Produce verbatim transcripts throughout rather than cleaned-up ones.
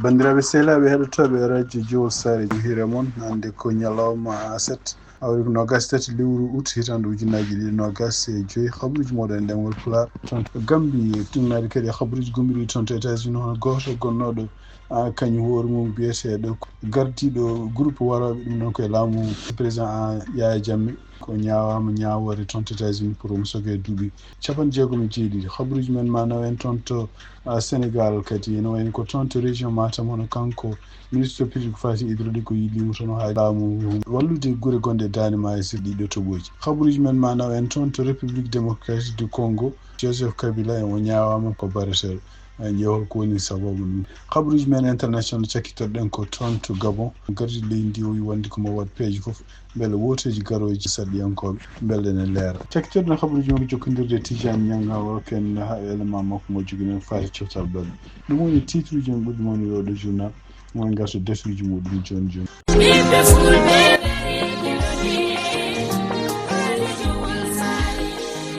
Banndiraaɓe sehilaaɓe heɗotooɓe radio Jowol Saare, jam hiire mon. Hannde ko ñalawma aset, hawri ko noogaas tati lewru août, hitaande ujunaaji ɗiɗi noogaas e joy. Habruuji mooɗon e ɗemngal Pulaar, toon to Gambie, tuugnaade kadi e habruuji gomɗiiɗi toon to États-Unis, hono gooto gonnooɗo, a, kañum hoore mum biyeteeɗo ko gardiiɗo groupe warooɓe, ɗum noon ko e laamu président, a, Yaya Jammeh. Ko ñaawaama ñaawoore toon to États-Unis pour omo sogee duuɓi capanɗe jeegom e jeeɗiɗi. Habruuji men ma naw en toon to, a, Sénégal kadi, ene wayno ko toon to région Matam, hono kanko ministre politique faati hydraulique o yilliima toon, haa laamu wallude gure gonɗe Daande Maayo e sirɗi ɗo toɓooji. Habruuji men ma naw en toon to République démocratique du Congo, Joseph Kabila, e o ñaawaama ko bareteeɗo. En ƴeewa ko woni sababu ɗum. Habruuji men international cakkitoɗen ko toon to Gabon. Gardiiɗo leydi ndi o wi wonde ko mo waɗ peeje fof mbele wooteeji garooji sarɗiyankooɓe mbele ene leera. Cakkitoɗen habruuji men ko jokkondirde Tijani Ñanga o ken ha élément makko mo joginen faati coftal balɗe. Ɗum woni titre uji men ɓurɗi mawnude oɗo journal. Mo en ngarta e defteeji muɗum jooni jooni.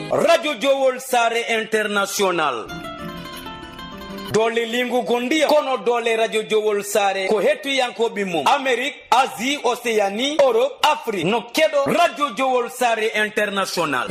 Radio Jowol Saare International. Doole lingu gondiya kono doole radio Jowol Saare ko hettuyankoɓe mum Amérique, Asie, Océanie, Europe, Afrique no keɗo radio Jowol Saare International.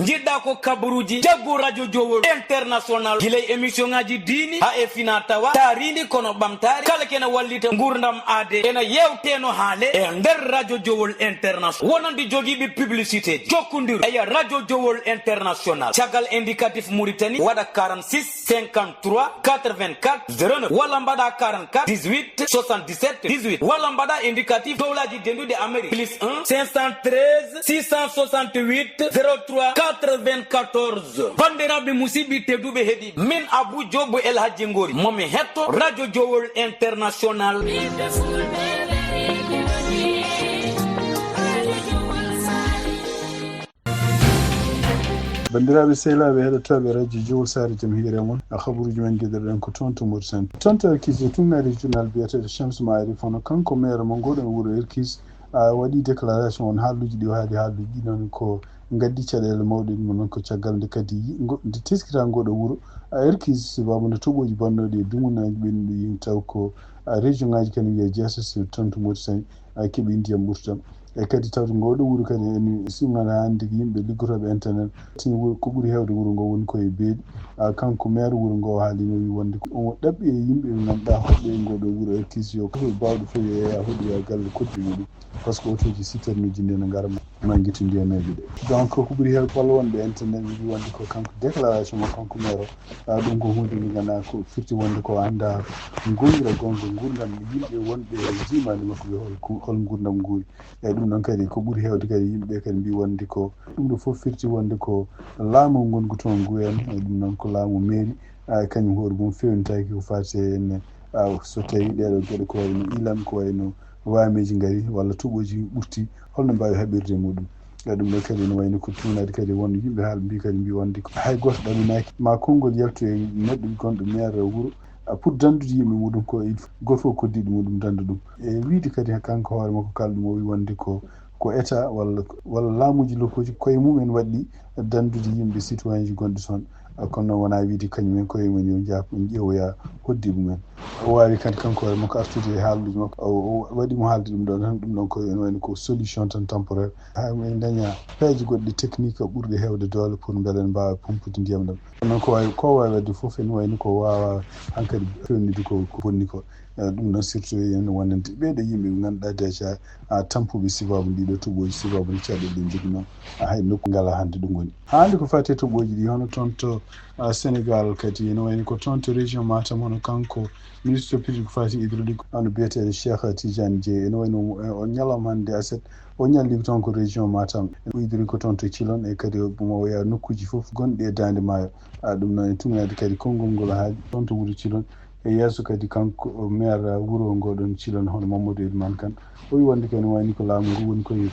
Jiɗɗa ko kabaruuji jaggu radio Jowol International gila e émission ngaji diini ha e fina tawa taarindi kono ɓamtaare kala kene wallita ngurdam aade ena yewteno haale e nder radio Jowol International wonande jogiiɓe publicité jokkondiru eya radio Jowol International caggal indicatif Mauritanie waɗa quarante-six cinquante-trois quatre-vingt-quatre zéro neuf walla mbaɗa quarante-quatre dix-huit soixante-dix-sept dix-huit walla mbaɗa indicatif dowlaji denduɗi Amérique plus un cinq cent treize six cent soixante-huit zéro trois quatre-vingt-quatorze. Bandiraɓe musiɓɓe tedduɓe heɗi min Abou Diop El Hadji Ngori momi hetto radio Jowol International. Banndiraaɓe sehilaaɓe heɗotooɓe radio Jowol Saare, jam hiire mon. Habaruuji men ngiɗirɗen ko toon to Mauritanie. Toon to Erkis e tugnaade journal biyeteeɗo Shamsu Maarif, hono kanko maire mo ngoɗon wuro Erkis, a waɗi déclaration on haaluuji ɗi o haali haaluuji ɗi noon ko ngaddi caɗeele mawɗe ɗum noon ko caggal nde kadi nde teskita ngoɗo wuro a Erkis sababu nde toɓooji bannooɗi e dumunaaji ɓennuɗi yim taw ko région ngaji kadi wiye jeeso si toon to Mauritanie a keɓi ndiyam ɓurtam. E kadi tawde ngooɗo wuro kadi ene sirnana hannde ko yimɓe liggotooɓe internet. Tini wuro ko ɓuri heewde wuro ngo woni koye beeɗi. A, kanko maire wuro ngo haalino wi wonde ko omo ɗaɓɓi e yimɓe ɓe ngannduɗaa hoɗɓe e ngooɗo wuro e kiis yo kala baawɗo fof yo yeeya hoɗoya galle koddi muɗum. Par ce que otoji siternuji ndi no ngara nanngitindi e neeɓi ɗe. Donc ko ɓuri heewde walla wonɓe internet wi wonde ko kanko déclaration mo kanko maire o. A, ɗum ko huunde nde ngannduɗaa ko firti wonde ko annda ngongira gonga ngurdam yimɓe wonɓe e jiimaandi makko ɓe hol ngurdam nguuri. Eyyi ɗum noon kadi ko ɓuri heewde kadi yimɓe ɓe kadi mbi wonde ko ɗum ɗo fof firti wonde ko laamu ngongu toon ngu en eyyi ɗum noon ko laamu meeri kañum hoore mum fewnitaki ko fati e ene so tawi ɗeɗo geɗe ko wayno ilam ko wayno wameji ngari walla toɓoji ɓurti holno mbawi haɓirde e muɗum. Eyyi ɗum ɗo kadi ene wayno ko tuunade kadi won yimɓe haalɓe mbi kadi mbi wonde ko hay goto ɗaminaki ma konngol yaltu e neɗɗo gonɗo maire wuuro pour dandude yimɓe muɗum ko il faut goto fof koddiɗo muɗum danda ɗum. E wiide kadi kanko hoore makko kala ɗum o wi wonde ko ko état walla walla laamuji lokkuji koye mumen waɗɗi dandude yimɓe citoyen ji gonɗi toon. Kono noon wona wiide kañumen koye mumen yo jaap ƴeewoya hoddiɓe mumen. O wawi kadi kanko hoore makko artude e haaluuji makko o waɗi mo haalde ɗum ɗo tan ɗum ɗon koye ene wayno ko solution tan temporaire. Ha en daña peeje goɗɗe technique ɓurɗe heewde doole pour beele en mbawa pompude ndiyam ɗam. Kono ko wawi ko wawi wadde foof ene wayno ko wawa hankadi fewnude ko ko bonni ko. Ɗum noon surtout ene wonande ɓeɗo yimɓe ɓe ganduɗa déjà a tampuɓe sibabu ndiɗo toɓoji sibabu ndi caɗɗe ɗe jogui noon hay nokku ngala hande ɗum woni hande ko fati e toɓoji ɗi hono toon to Sénégal kadi ene wayno ko toon to région Matam hono kanko ministre public fati hydraulique ano biyeteɗo Cheikh Tidiane Dieye ene wayno o ñalawma hande aset o ñalli ko toon ko région Matam o idori ko toon to Cilon e kadi mo o yaha nokkuji foof gonɗi e dande maayo. Ɗum noon e tuŋaade kadi konngol ngol haali toon to wuro Cilon e yeeso kadi kanko maire wuro ngoɗon Cilon hono Mamadou Elimane Kane o wi wonde kadi wayni ko laamu ngu woni koye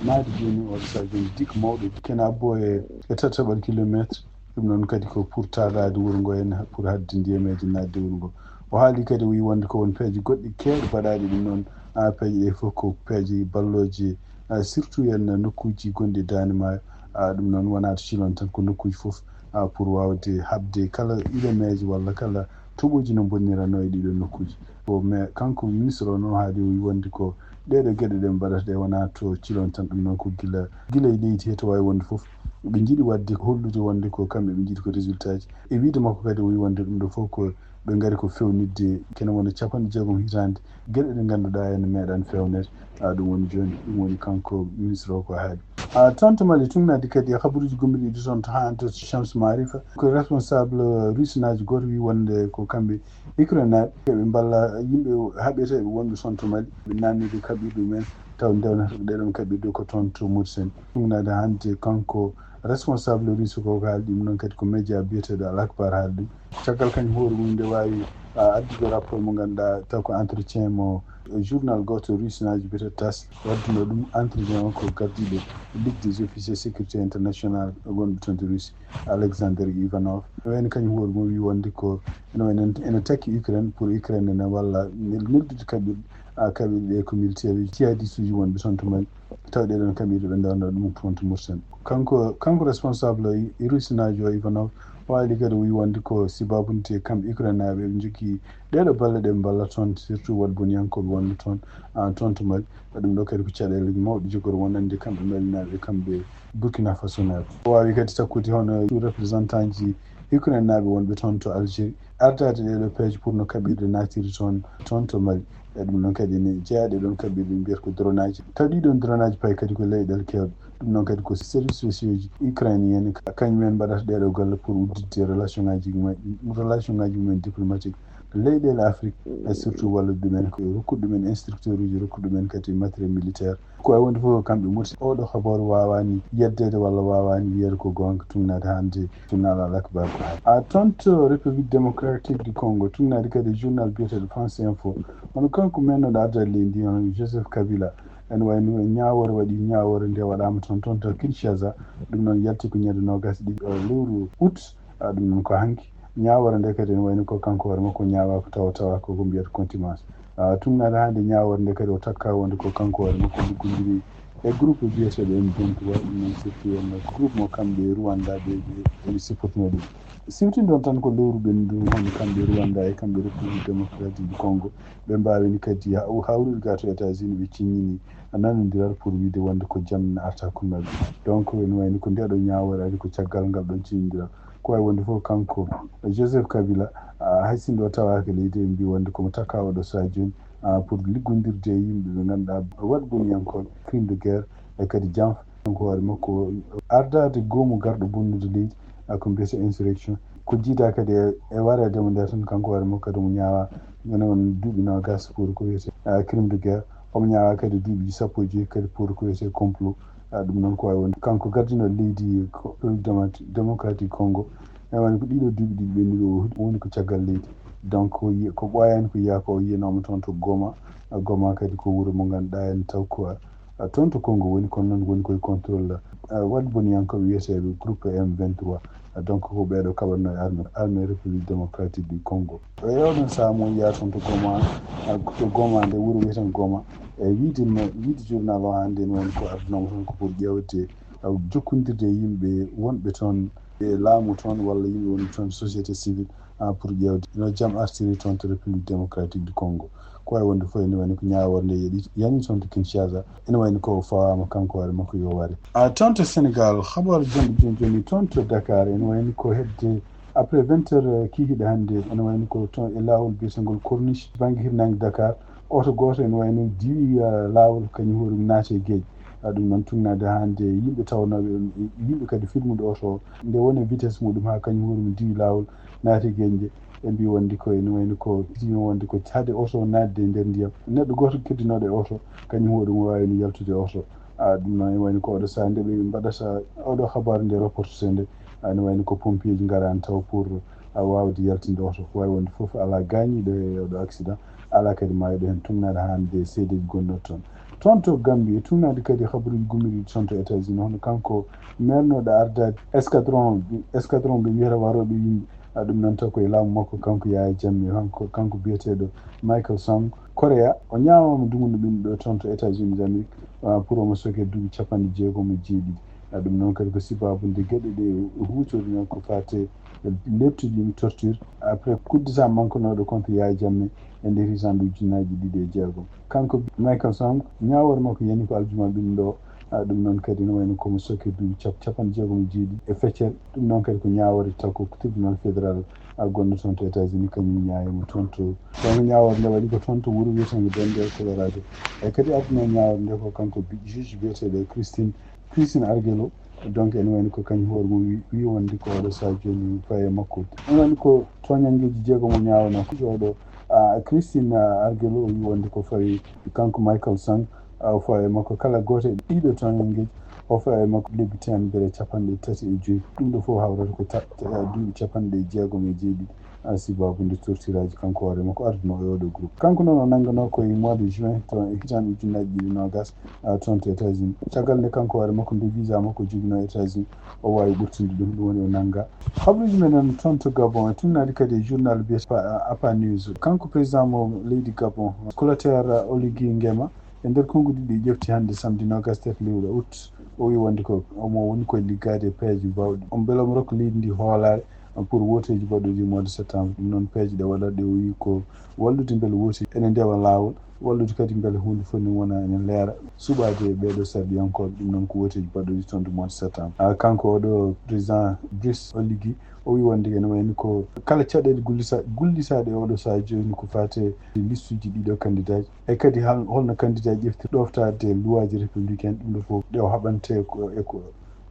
naade jooni oɗo saha jooni dikka mawɗo kena abbo e tataɓal kilométre. Ɗum noon kadi ko pour taagaade wuro ngo en pour haɗde ndiyameeje naatde wuro ngo. O haali kadi o wi wonde ko won peeje goɗɗe keewɗe baɗaaɗe ɗum noon peeje ɗe fof ko peeje ballooje surtout en nokkuuji gonɗi daande maayo. Ɗum noon wonaa to Cilon tan, ko nokkuuji fof, pour waawde haɓde kala ilemeeje walla kala toɓooji no mbonniranoo e ɗiɗo nokkuuji. Ko mais kanko ministre o noon haali o wi wonde ko ɗeeɗo geɗe ɗe mbaɗata ɗe wonaa to Cilon tan, ɗum noon ko gila gila e leydi he to waawi wonde fof. Ɓe njiɗi waɗde ko hollude wonde ko kamɓe ɓe njiɗi ko résultat ji. E wiyde makko kadi o wi wonde ɗum ɗo fof ko ɓe ngari ko fewnitde kene wona capanɗe jeegom hitaande geɗe ɗe ngannduɗaa ene meeɗan fewnede. Ɗum woni jooni, ɗum woni kanko ministre o ko haali. Toon to Mali, tungnaade kadi e habaruuji gommiɗi ɗi toon to haa to Chams Marifa, ko responsable rusinaaji gooto wi wonde ko kamɓe Ukraine naaɓe ɓe mballa yimɓe haɓeteeɓe wonɓe toon to Mali, ɓe naamnide kaɓirɗe mumen taw ndewnata ko ɗeɗon kaɓirɗe ko toon to Mauritanie. Tungnaade hannde kanko responsable russe ko haali ɗum noon kadi ko média biyeteeɗo Al Akhbar haali ɗum. Caggal kañum hoore mum nde waawi addude rapport mo ngannduɗaa taw ko entretien mo journal gooto rusinaajo biyeteeɗo TASS waɗduno ɗum. Entretien o ko gardiiɗo Ligue des officiers sécurité international wonɓe toon to Russie, Alexander Ivanov. Wayno kañum hoore mum wi wonde ko ene wayno ene takki Ukraine pour Ukraine ene walla neldude kaɓirɗe kaɓirɗe ɗe ko militaire uji jihadiste uji wonɓe toon to Mali. Taw ɗeɗon kaɓirɗe ɓe ndewnoo ɗum toon to Mauritanie. Kanko kanko responsable o rusinaajo o Ivanov o haali kadi o wi wonde ko sibabunde kamɓe Ukraine naaɓe ɓe njogii ɗeɗo balle ɗe mballa toon surtout waɗ boniyankooɓe wonɓe toon toon to Mali. Ɗum ɗo kadi ko caɗeele mawɗe jogori wonande kamɓe Mali naaɓe kamɓe Burkina Faso naaɓe. O waawi kadi takkude hono représentant ji Ukraine naaɓe wonɓe toon to Algérie ardaade ɗeɗo peeje pour no kaɓirɗe naatiri toon toon to Mali. E ɗum noon kadi ne jeyaa ɗe ɗon kaɓirɗe mbiyata ko dronaaji. Taw ɗii ɗon dronaaji payi kadi ko leyɗeele keewɗe. Ɗum noon kadi ko service sociaux ji ukrainien kañum en mbaɗata ɗeɗo golle pour udditde relation ngaji mumen relation ngaji mumen diplomatique leyɗeele Afrique. E surtout wallude ɗumen ko rokkude ɗumen instructeur uji rokkude ɗumen kadi matériel militaire. Ko e wonde fof kamɓe mursi oɗo habooru waawani yeddeede walla waawani wiyeede ko goonga tungnaade hannde journal Al Akhbar ko haali. A toon to République démocratique du Congo tungnaade kadi journal biyeteeɗo France Info. Hono kanko mennoɗo adda leydi ndi hono Joseph Kabila ene wayno ñaawore waɗi ñaawore nde waɗaama toon toon to Kinshasa. Ɗum noon yalti ko ñande noogas ɗiɗi lewru août. Ɗum noon ko hanki. Ñaawore nde kadi ene wayno ko kanko hoore makko ñaawaaka tawa tawa ko ko mbiyata contumace. Tungnaade hannde ñaawore nde kadi o takka wonde ko kanko hoore makko luggondiri e groupe biyeteeɗo M vingt-trois. Ɗum noon surtout en groupe mo kamɓe Rwanda ɓe ɓe ene sipportino ɗum. Siwtinde on tan ko lewru ɓendu hono kamɓe Rwanda e kamɓe République démocratique du Congo ɓe mbaawini kadi hawrude ga to États-Unis ɓe ciññini nanondiral pour wiide wonde ko jam ne arta hakkunde maɓɓe. Donc ene wayno ko ndeɗo ñaawore ari ko caggal ngal ɗon ciññondiral. Ko wawi wonde fof kanko Joseph Kabila hay sinno o tawaaka leydi ɓe mbi wonde komo takka oɗo saha jooni pour liggondirde e yimɓe ɓe ngannduɗaa waɗ boniyankooɓe crime de guerre e kadi janfa. Kanko hoore makko ardaade goomu garɗo bonnude leydi ko mbiyetee insurrection. Ko jiidaa kadi e wareede mo nde tan kanko hoore makko kadi omo ñaawaa ene won duuɓi noogaas pour ko wiyetee crime de guerre. Omo ñaawaa kadi duuɓi sappo e joyi kadi pour ko wiyetee complot. Ɗum noon ko wawi wonde kanko gardinɗo leydi République démocratique Congo ene wayno ko ɗiɗo duuɓi ɗiɗi ɓennuɗo o woni ko caggal leydi. Donc ko ɓooyaani ko yiyaa ko o yiyanooma toon to Goma. Goma kadi ko wuro mo ngannduɗaa en taw ko toon to Congo woni kono noon woni koye contrôle waɗ boniyankooɓe wiyeteeɓe groupe M vingt-trois. Donc ko ɓeeɗo kaɓatnoo e armée armée République démocratique du Congo. E oɗon saha mo yiyaa toon to Goma to Goma nde wuro wiyeten Goma. E wiide wiide journal o hannde ne woni ko ardunoma toon ko pour ƴeewde jokkondirde e yimɓe wonɓe toon e laamu toon walla yimɓe wonɓe toon société civile pour ƴeewde no jam artiri toon to République démocratique du Congo. Ko wawi wonde fof ene wayno ko ñaawore nde yeɗi yani toon to Kinshasa ene wayno ko fawaama kanko hoore makko yo ware. A toon to Sénégal habaru jonɗo joni joni toon to Dakar ene wayno ko hedde après vingt heures kikiɗe hannde ene wayno ko toon e laawol biyetengol Corniche banggue hirnangue Dakar. Oto gooto ene wayno diwi laawol kañum hoore mum naati e geeƴ. Ɗum noon tungnaade hannde yimɓe tawnooɓe yimɓe kadi filmude oto o nde woni vitesse muɗum haa kañum hoore mum diwi laawol naati e geeƴ nde. Ɓe mbi wonde ko ene wayno ko fitino wonde ko haade oto o naatde e nder ndiyam neɗɗo gooto keddinooɗo e oto kañum hoore mum waawino yaltude e oto. Ɗum noon ene wayno ko oɗo saha nde ɓe mbaɗata oɗo habaru nde reporte nde ene wayno ko pompier ji ngaraani taw pour waawde yaltinde oto ko wawi wonde fof alaa gaañiiɗo e oɗo accident. Alaa kadi maayɗo heen tungnaade hannde seedeeji gonnoɗo toon. Toon to Gambie tungnaade kadi habaruuji gummiɗi toon to États-Unis hono kanko meernooɗo ardaade escadron escadron ɓe wiyata warooɓe yimɓe. Ɗum noon taw koye laamu makko kanko Yaya Jammeh kanko kanko biyeteeɗo Michael Song Korea o ñaawama dumunde ɓennuɗo toon to États-Unis d'Amérique pour omo soke duuɓi capanɗe jeegom e jeeɗiɗi. Ɗum noon kadi ko sibaabu nde geɗe ɗe huutorino ko faate lettuji ɗum torture après kuddita mankunooɗo contre Yaya Jammeh e nder hitan ujunnaaji ɗiɗi e jeegom. Kanko Michael Song, ñaawoore makko yani ko aljuma ɓiɗɗo. Ɗum noon kadi no wayno komo soke duuɓi cap- capanɗe jeegom e jeeɗiɗi e feccere. Ɗum noon kadi ko ñaawoore taw ko tribunal fédéral gonɗo toon to États-Unis, kañum ñaayimo toon to. Kono ñaawoore nde waɗi ko toon to wuro wiyeteende Denver, Colorado. E kadi adduno ñaawoore nde ko kanko bi- juge biyeteeɗo Christine Christine Argelo. Donc ene wayno ko kañum hoore mum wi- wi wonde ko oɗo saha jooni faye makko. Ene wayno ko toñanngeeji jeegom o ñaawano. Oɗo, ah, Christine, ah, Argelo o wi wonde ko fawi kanko Michael Song, ah, o fawi e makko kala gooto e ɗiɗo toñanngeeji, o fawi e makko lebbi teemedere e capanɗe tati e joyi. Ɗum ɗo fof hawrata ko ta- ta- duuɓi capanɗe jeegom e jeeɗiɗi. Ah, sibaabu nde tortiraaji kanko hoore makko arduno e oɗo groupe. Kanko noon o nannganoo ko e mois de juin to e hitaande ujunnaaji ɗiɗi noogas, ah, toon to États-Unis. Caggal nde kanko hoore makko nde visa makko joginoo États-Unis, o waawi ɓurtinde ɗum, ɗum woni o nannga. Habruuji men en toon to Gabon, e tinnaade kadi e journal biyetee Apa News. Kanko président mo leydi Gabon, Clotaire Oligui Nguema, e nder konnguɗi ɗi ƴefti hannde samedi noogas tati lewru août, o wi wonde ko omo woni koye liggaade e peeje baawɗe. Omo mbela omo rokka leydi ndi hoolaare pour wooteeji baɗɗooji e mois de septembre. Ɗum noon peeje ɗe waɗata ɗe o wi ko wallude mbele wooteeji ene ndewa laawol, wallude kadi mbele huunde fof ne wona ene leera, suɓaade e ɓeeɗo sarɗiyankooɓe. Ɗum noon ko wooteeji baɗɗooji toon to mois de septembre. Ah, kanko oɗo président Brice Oligui, o wi wonde ene wayni ko kala caɗeele gullisa- gullisaaɗe e oɗo sahaa jooni ko faate listuji ɗiɗo kandidaaji. E kadi hal- holno candidat ƴefti ɗoftaade luwaaji républicaine, ɗum ɗo fof ɗe o haɓante ko e ko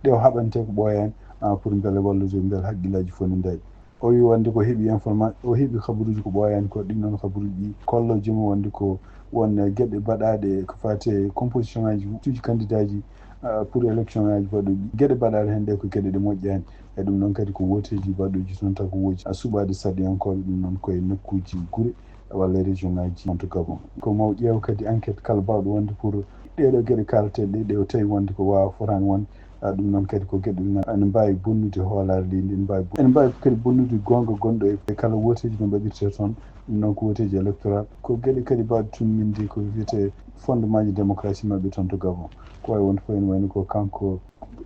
ɗe o haɓante ko ɓooyaani, ah, pour mbele wallude mbele haqqillaaji fof ne ndaari. O wi wonde ko heɓi informa- o heɓi kabaruuji ko ɓooyaani ko ɗin noon kabaruuji ɗi kollo joomum wonde ko won geɗe baɗaaɗe ko faati e composition ŋaaji tuuji candidat ji, ah, pour élection ŋaaji baɗuɗi geɗe baɗaaɗe heen ɗe ko geɗe ɗe moƴƴaani. E ɗum noon kadi ko wooteeji baɗuuji toon taw ko wooji a suɓaade sarɗiyankooɓe ɗum noon koye nokkuuji gure walla région ŋaaji en tout cas bon ko maw ƴeew kadi enquête kala baawɗo wonde pour ɗeeɗo geɗe kaalateeɗe ɗe ɗe o tawi wonde ko waawa fotaani wonde. Ah, ɗum noon kadi ko geɗe ɗe ngannduɗaa ene mbaawi bonnude hoolaare leydi ene mbaawi ene mbaawi kadi bonnude goonga gonɗo e kala wooteeji no mbaɗirtee toon. Ɗum noon ko wooteeji électoral ko geɗe kadi baawɗe tumminde ko wiyetee fondement ji démocratie maɓɓe toon to Gabon. Ko wayi wonde fof ene wayno ko kanko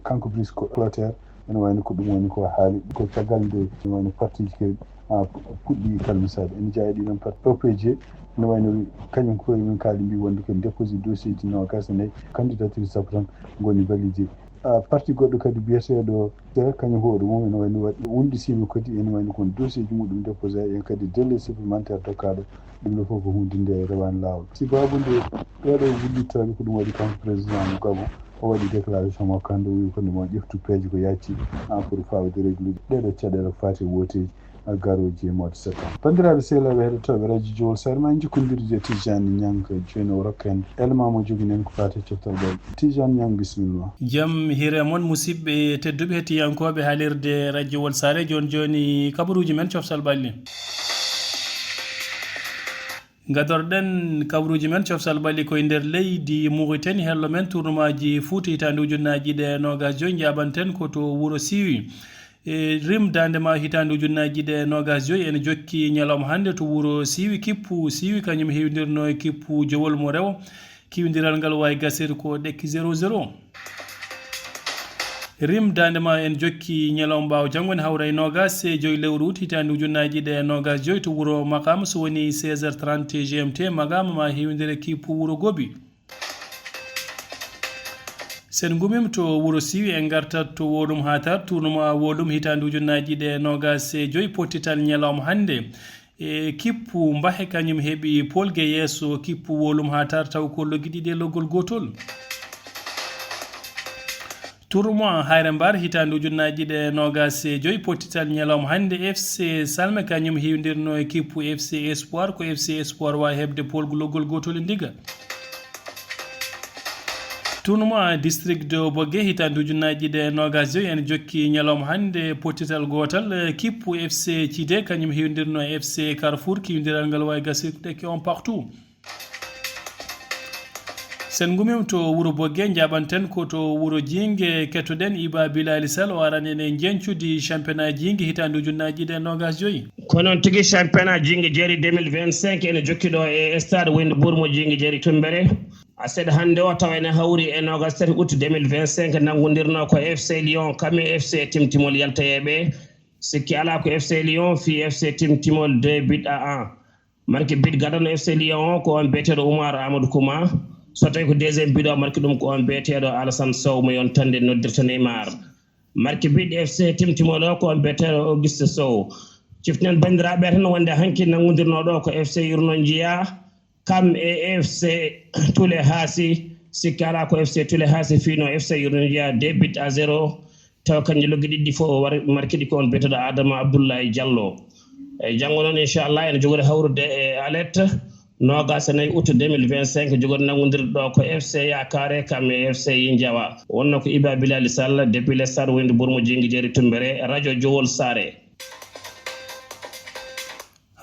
kanko Brice Clotaire ene wayno ko ɗum woni ko haali ko caggal nde ene wayno parti ji keewɗi ah, puɗɗi kalmisaade ene jeyaa e ɗii ɗoon parti O P G ene wayno kañum ko min kaali mbi wonde ko déposé dossier ji noogaas e nayi candidature sappo tan ngoni validé. Ah, parti goɗɗo kadi biyeteeɗo Tere kañum hoore mum ene wayno waɗi wundisiima kadi ene wayno kon dossier ji muɗum déposé en kadi délai supplémentaire dokkaaɗo. Ɗum ɗo fof ko huunde nde rewaani laawol sibaabu nde ɓeeɗo wullitooɓe ko ɗum waɗi kanko président mo Gabon o waɗi déclaration makko hannde o wi ko nde mo ƴeftu peeje ko yacci en pour fawde réglude ɗeeɗo caɗeele ko faati e wooteeji garooji e mois de septembre. Banndiraaɓe sehlaaɓe heɗotooɓe radio Jowol Sare ma en jokkondirde e Tijani Ñang jooni o rokka en élément mo joginen ko faati e coftal ɓalli. Tijani Ñang bisimilla ma. Jam hire mon musidɓe tedduɓe hettiyankooɓe haalirde radio Wol Sare jooni jooni kabaruuji men coftal ɓalli. Gadorɗen kabaruuji men coftal ɓalli koye nder leydi Mauritanie hello men tournoi ji Fouta hitaande ujunnaaji ɗiɗi e noogaas joyi njaabanten ko to wuro Siwi. E rim daande ma hitaande ujunnaaji ɗiɗi e noogaas joyi ene jokki ñalawma hannde to wuro Siwi kippu Siwi kañum heewindirno e kippu jowol mo rewo. Kiwindiral ngal waawi gasir ko ɗekki zéro zéro. Rim daande ma en jokki ñalawma ɓaawo janngo ne hawra e noogaas e joyi lewru ut hitaande ujunnaaji ɗiɗi e noogaas joyi to wuro Maqaama so woni seize heures trente G M T Maqaama ma heewindire kippu wuro Gobi. Sen ngumim to wuro Siwi en ngartat to Wolum Hatar tournoi Wolum hitaande ujunnaaji ɗiɗi e noogaas e joyi pottital ñalawma hannde. E kippu Mbahe kañum heɓi polge yeeso kippu Wolum Hatar taw ko loggi ɗiɗi e loggol gootol. Tournoi Hayre Mbar hitaande ujunnaaji ɗiɗi e noogaas e joyi pottital ñalawma hannde F C Salme kañum heewindirno e kippu F C Espoir ko F C Espoir waawi heɓde polgu loggol gootol e ndiga. Tournoi district de Bogue hitaande ujunnaaji ɗiɗi e noogaas joyi ene jokki ñalawma hannde pottital gootal kippu F C Cide kañum heewindirno e F C Carrefour kiwindiral ngal waawi gasirde ko on partout. Sen ngumim to wuro Bogue njaaɓanten ko to wuro Jiinge kettoɗen Iba Bilali Sal o aran en e njeñcudi championnat Jiinge hitaande ujunnaaji ɗiɗi e noogaas joyi. Ko noon tigi championnat Jiinge jeeri deux mille vingt-cinq ene jokki ɗo e stade Wayndebour mo Jiinge jeeri Tumbere. Aset hannde o tawa ene hawri e noogas tati août deux mille vingt-cinq, nanngondirnoo ko F C Lyon kam e F C Timtimol Yaltayeeɓe. Sikki alaa ko F C Lyon fii F C Timtimol deux buts à un. Marque but gadano F C Lyon o ko on biyeteeɗo Oumar Amadou Kouma. So tawi ko deuxième but o marque ɗum ko on biyeteeɗo Alassane Sow mo yontande noddirta Neymar. Marque but F C Timtimol o ko on biyeteeɗo Auguste Sow. Ciften banndiraaɓe tan wonde hanki nanngondirnoo ɗo ko F C Yurno Njiya kam e F C Tule Haasi. Sikki alaa ko F C Tule Haasi fiino F C Yurno Njiya deux buts à zéro. Tawa kanji loggi ɗiɗi fof o war-, marque ɗi ko on biyeteeɗo Adama Abdoulaye Diallo. E janngo noon, inchallah, ene jogori hawrude e alet noogas e nayi août deux mille vingt-cinq, jogori nanngondirde ɗo ko F C Yakare kam e F C Yinjawa. Wonno ko Iba Bilali Sall, depuis le stade wonde Bourmo Jingi Jeeri Tumbere, radio Jowol Saare.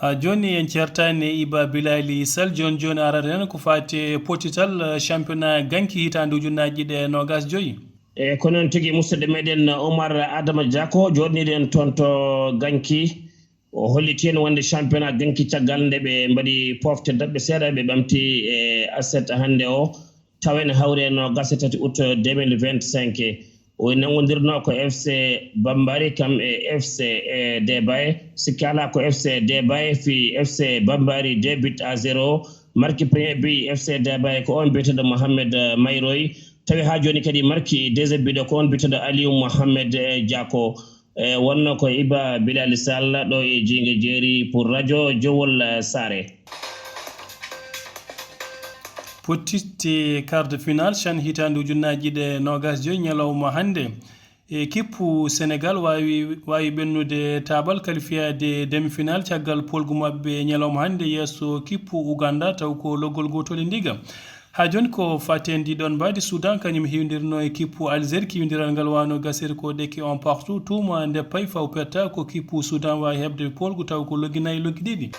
Haa jooni en ceertaani e Iba Bilali Sall. Jooni jooni arata en ko faati e pottital, eh, championnat Ganki hitaande ujunnaaji ɗiɗi e noogas joyi. E ko noon tigi, musidɗo meɗen Omar Adama Diako, jooɗniiɗo en toon to Ganki. O holliti en wonde championnat Ganki caggal nde ɓe mbaɗi pofte daɓɓe seeɗa, ɓe ɓamti e aset hannde o, tawa ene hawri e noogas e tati août deux mille vingt-cinq. O nanngondirnoo ko F C Bambari kam e F C, e, Debay. Sikki alaa ko F C Debay fii F C Bambari deux buts à zéro. Marque premier but F C Debay ko on biyeteeɗo Mohamed, eh, Mayroy. Tawi haa jooni kadi marque deuxième but o ko on biyeteeɗo Aliou Mohamed, eh, Diako. E wonno ko Iba Bilali Sall ɗo e Jinge Jeeri pour radio Jowol, eh, Saare. Pottitte quart de finale CHAN hitaande ujunnaaji ɗiɗi e noogas joyi ñalawma hannde. E kippu Senegal waawi, waawi ɓennude taabal qualifiade demi-finale caggal polgu maɓɓe ñalawma hannde yeeso kippu Uganda taw ko loggol gootol e ndiga. Haa jooni ko faten ndi ɗon mbaadi Soudan, kañum hiwndirno e kippu Algérie, kiwndiral ngal wano gasiri ko ɗekki un partout, tuuma nde pay faw petta ko kippu Soudan waawi heɓde polgu taw ko loggi nayi loggi ɗiɗi.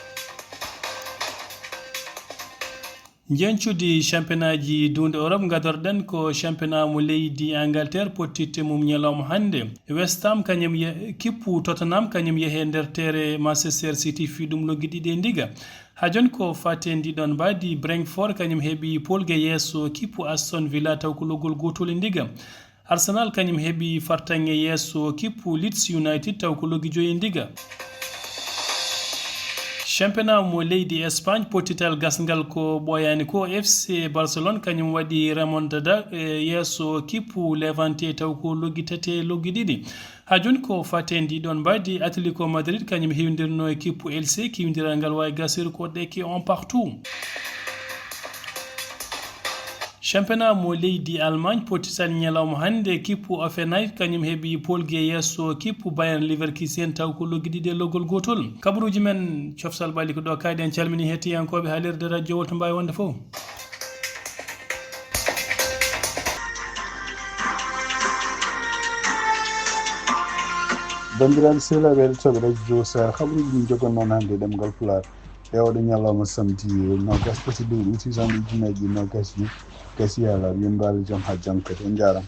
Njencudi championnat ji duunde Europe, ngadorɗen ko championnat mo leydi Angleterre, pottitte mum ñalawma hannde. West Ham kañum ye-, kippu Tottenham kañum yehe nder tere Manchester City fii ɗum loggi ɗiɗi e ndiga. Haa jooni ko faten ndi ɗon mbaadi Brentford kañum heɓi polge yeeso kippu Aston Villa taw ko loggol gootol e ndiga. Arsenal kañum heɓi fartaŋŋe yeeso kippu Leeds United taw ko loggi joyi e ndiga. Championnat mo leydi Espagne, pottital gasngal ko ɓooyaani ko, F C Barcelone kañum waɗi remontada e yeeso kippu Levante taw ko loggi tati e loggi ɗiɗi. Haa jooni ko faten ndi ɗon mbaadi Atletico Madrid kañum hiwndirno e kippu Elche, kiwndiral ngal waawi gasir ko ɗekki un partout. Championnat mo leydi Allemagne, pottital ñalawma hannde, kippu Hoffenheim kañum heɓi polge yeeso kippu Bayern Leverkusen taw ko loggi ɗiɗi e loggol gootol. Kabaruuji men coftal ɓalli ko ɗo kaaɗi. En calmini hettiyankooɓe haalirde radio Jowol to mbaawi wonde fof. Banndiraaɓe sehilaaɓe heɗotooɓe radio Jowol Saare, kabaruuji ɗin jogon noon hannde e ɗemngal Pulaar. E oɗo ñalawma samedi, noogas tati lewru uti, sannde ujunnaaji ɗiɗi noogas ɗiɗi, gasi haa laaɓi. Yo on mbaal jam haa janngo kadi. On njaaraama.